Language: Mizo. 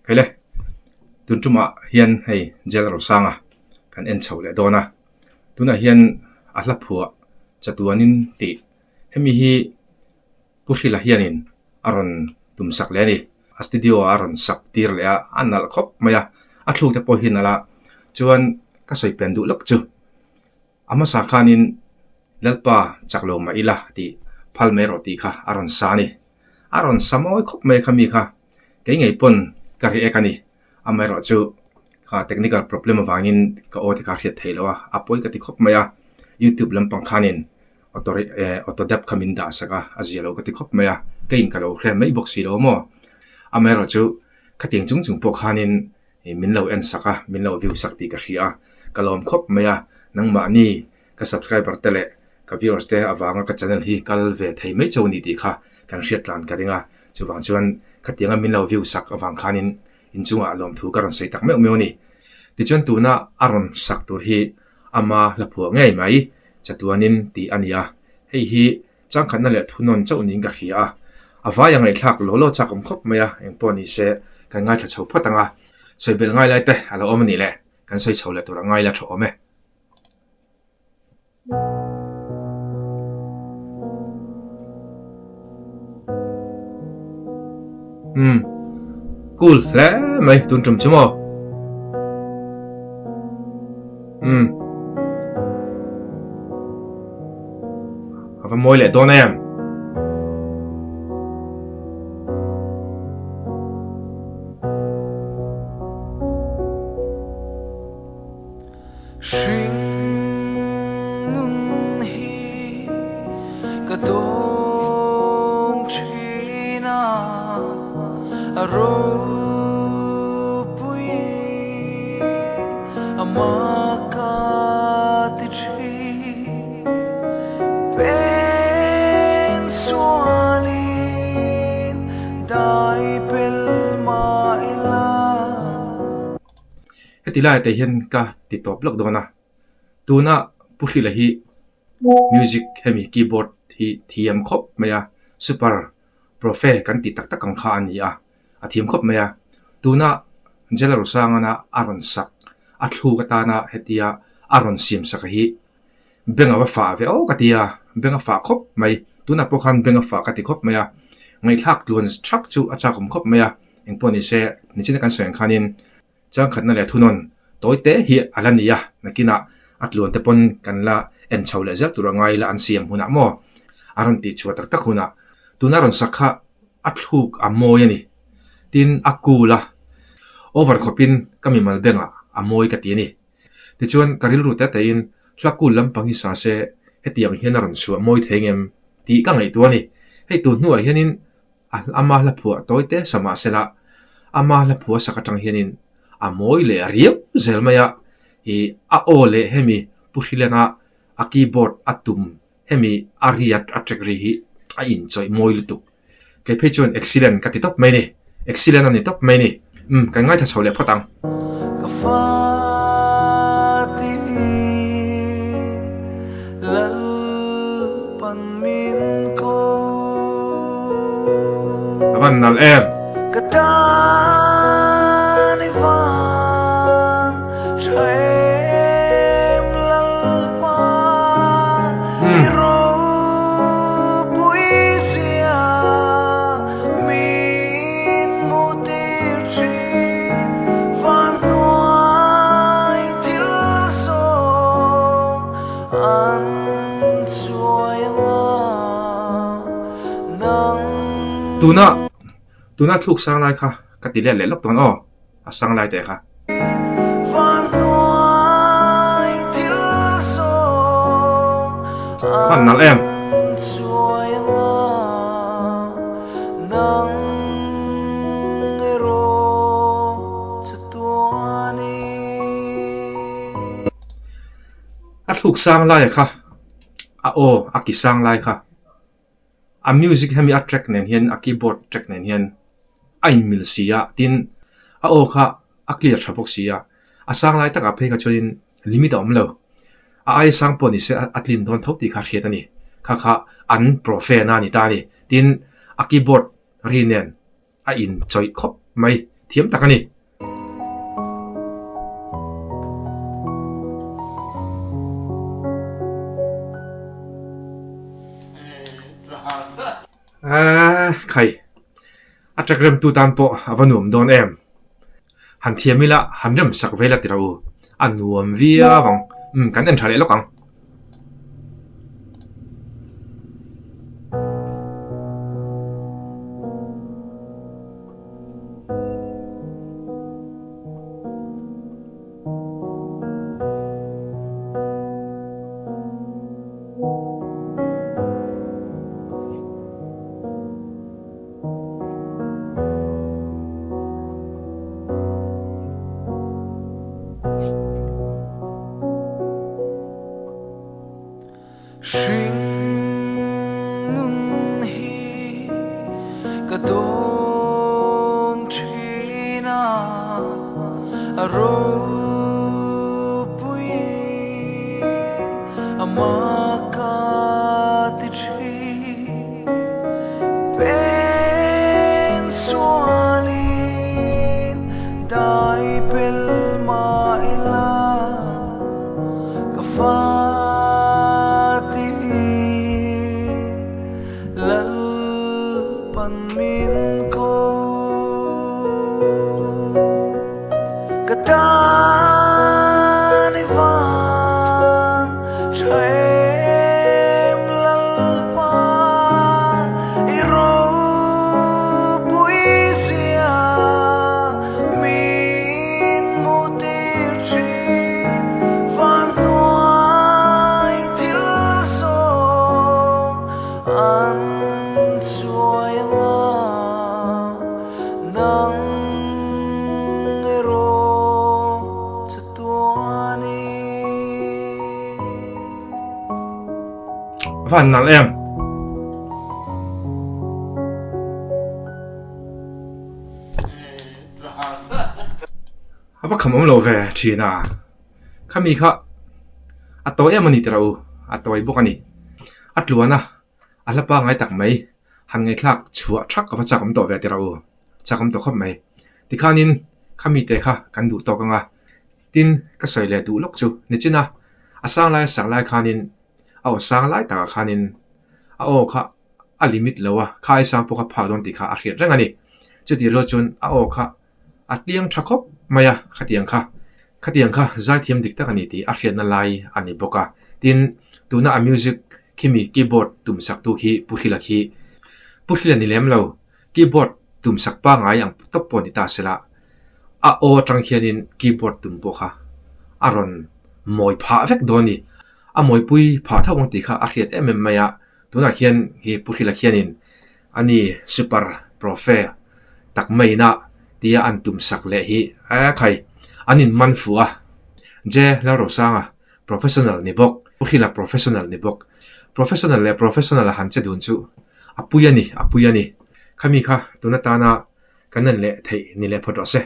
Khaile, tun tumah hian hei Jail Rosanga kan en chho leh dawn a, tunah hian a hla phuah chatuanin tih hemi hi Pu Hrila hianin a rawn tum sak leh a ni. A studio ah a rawn sak tir leh a, a nalh khawp mai a, a thluk te pawh hi a nalh a, chuan ka sawi pian duh lawk chu. A hmasa khanin Lalpa chak lo mah ila tih phal mai rawh tih kha a rawn sa a ni. A rawn sa mawi khawp mai kha mi kha kei ngei pawn ka react a ni. Amaherawhchu kha technical problem avangin ka aw te kha a hriat theih loh a, a pawi ka ti khawp mai a. Youtube lampang khanin auto eh auto dep kha min dah sak a, a zia lo ka ti khawp mai a. Ka in ka lo hre mai bawk si lo maw. Amaherawhchu khatiang chung chung pawh khanin Ih min lo en sak a, min lo view sak tih ka hria a, ka lawm khawp mai a, nangmahni ka subscriber te leh ka viewers te avanga ka channel hi kal ve thei mai chauh a ni tih kha kan hriat tlan ka ring a, chuvang chuan khatianga min lo view sak avang khanin inchungah lawmthu ka rawn sawi tak meuh meuh a ni. Tichuan tuna a rawn sak tur hi ama hla phuah ngei mai chatuanin tih a ni a, hei hi Changkhatna leh thunawn chauh niin ka hria a, a vai a ngaihthlak law law chak awm khawp mai a, engpawh ni se kan ngaithla chho phawt ang a, sawi belh ngai lai te a lo awm a nih le, kan sawi chho leh tur a ngai la tha awm e. Umm cool hle mai tun tum chu maw. Umm a va mawi leh dawn em. Hring nun hi ka dawn thin a, a ropuiin a mak ka ti thin. Pen sualin dai pel mah ila. Heti lai te hian ka ti tawp lawk dawn a, tuna Pu Hrila hi music hemi keyboard hi thiam khawp mai a, super profe kan tih tak tak ang kha a ni a, a thiam khawp mai a. Tuna Jela Rosangana a rawn sak a thluk atana hetia a rawn siam sak a hi beng a va fah ve aw ka ti a, beng a fah khawp mai. Tunah pawh khan beng a fah ka ti khawp mai a, ngaihthlak tluan thak chu a chakawm khawp mai a, engpawh ni se nichina kan sawi ang khanin Changkhatna leh thunawn tawi te hi a la ni a, nakinah a tluan te pawn kan la en chho leh zel tur a ngai la an siam hunah maw a rawn tih chhuah tak tak hunah tuna rawn sak kha a thluk a mawi a ni. Tin, a cool a, over khawpin ka mimal bengah a mawi ka ti a ni. Tichuan ka rilru te tein hla cool lampang hi sa se hetiang hian a rawn chhuah mawi thei ngem tih ka ngaihtuah a ni. Hei tun hnuah hianin A ama hla phuah tawi te sa mah sela, ama hla phuah sak atang hianin a mawi leh riau zel mai a, ih a aw leh hemi Pu Hrilena a keyboard a tum hemi a ri a track ri hi a inchawih mawi lutuk. Kei phei chuan excellent ka ti tawp mai ni, excellent a ni tawp mai ni. Umm kan ngaithla chho leh phawt ang. Ka fatin Lalpan min ko. A van nalh em. Ka tan i van tha em Lalpa i ropui zia min hmu tir thin van hnuai thil zawng an chuai anga nang. Tuna tuna thluk sang lai kha ka ti let leh lawk dawn aw a sang lai teh kha. Van hnuai thil zawng Van nalh em. an chuai anga nang erawh chatuan i. A thluk sang laia kha a aw a ki sang lai kha a music hemi a track nen hian a keyboard track nen hian a inmil si a tin a aw kha a clear tha bawk si a a sang lai takah phei kha chuanin limit a awm lo a aia sang pawh ni se a tlin dawn tho tih kha a hriat a ni kha kha an profe na a ni ta a ni tin a keyboard ri nen a inchawih khawp mai. Thiam tak a ni. Khai, a ṭek remtu tan pawh a va nuam dawn em? Han thiam ila, han rem sak ve la ti rawh u. A nuam viau ang. Umm, kan en ṭha leh lawk ang. Hringnun hi ka dawn thin a, a ropuiin a mak ka ti thin. Pen sualin dai pel mah ila. Ka fatin Lalpan min ko. Ka tan i van tha em Lalpa i ropui zia min hmu tir thin. Va han nalh em? A va kham awm lo ve thin a, khami kha a tawi em a ni tih rawh u, a tawi bawk a ni. A tluan a, a hla pangngai tak mai, han ngaihthlak chhuah thak a va chak awm tawh ve tih rawh u, chak awm tawh khawp mai. Tikhanin khami te kha kan duh tawk ang a, tin ka sawi leh duh lawk chu nichin a, a sang lai a sang lai khanin a aw sang lai takah khanin a aw kha a limit lo a, kha ai sang pawh kha phak dawn tih kha a hriat reng a ni. Chutih rual chuan a aw kha A tliang tha khawp mai a, khatiang kha. Khatiang kha zaithiam dik tak a ni tih a hriatna lai a ni bawk a. Tin, tuna a music khimi keyboard tum saktu khi Pu Hrila khi Pu Hrila ni lem lo, keyboard tum sak pangngai ang tawp pawh ni ta sela, a aw atang khianin keyboard tum pawh kha a rawn mawi phah vek dawn a ni. A mawipui phah tho ang tih kha a hriat em em mai a. Tunah khian hi Pu Hrila khianin A ni, super profe tak maina tia an tum sak leh hi a khai an in man fuh a. Je Lalrosanga professional ni bawk, Pu Hrila professional ni bawk. Professional leh professional a han che dun chu a pui a ni, a pui a ni. Khami kha tun atana kan en leh theih ni leh phawt rawh se.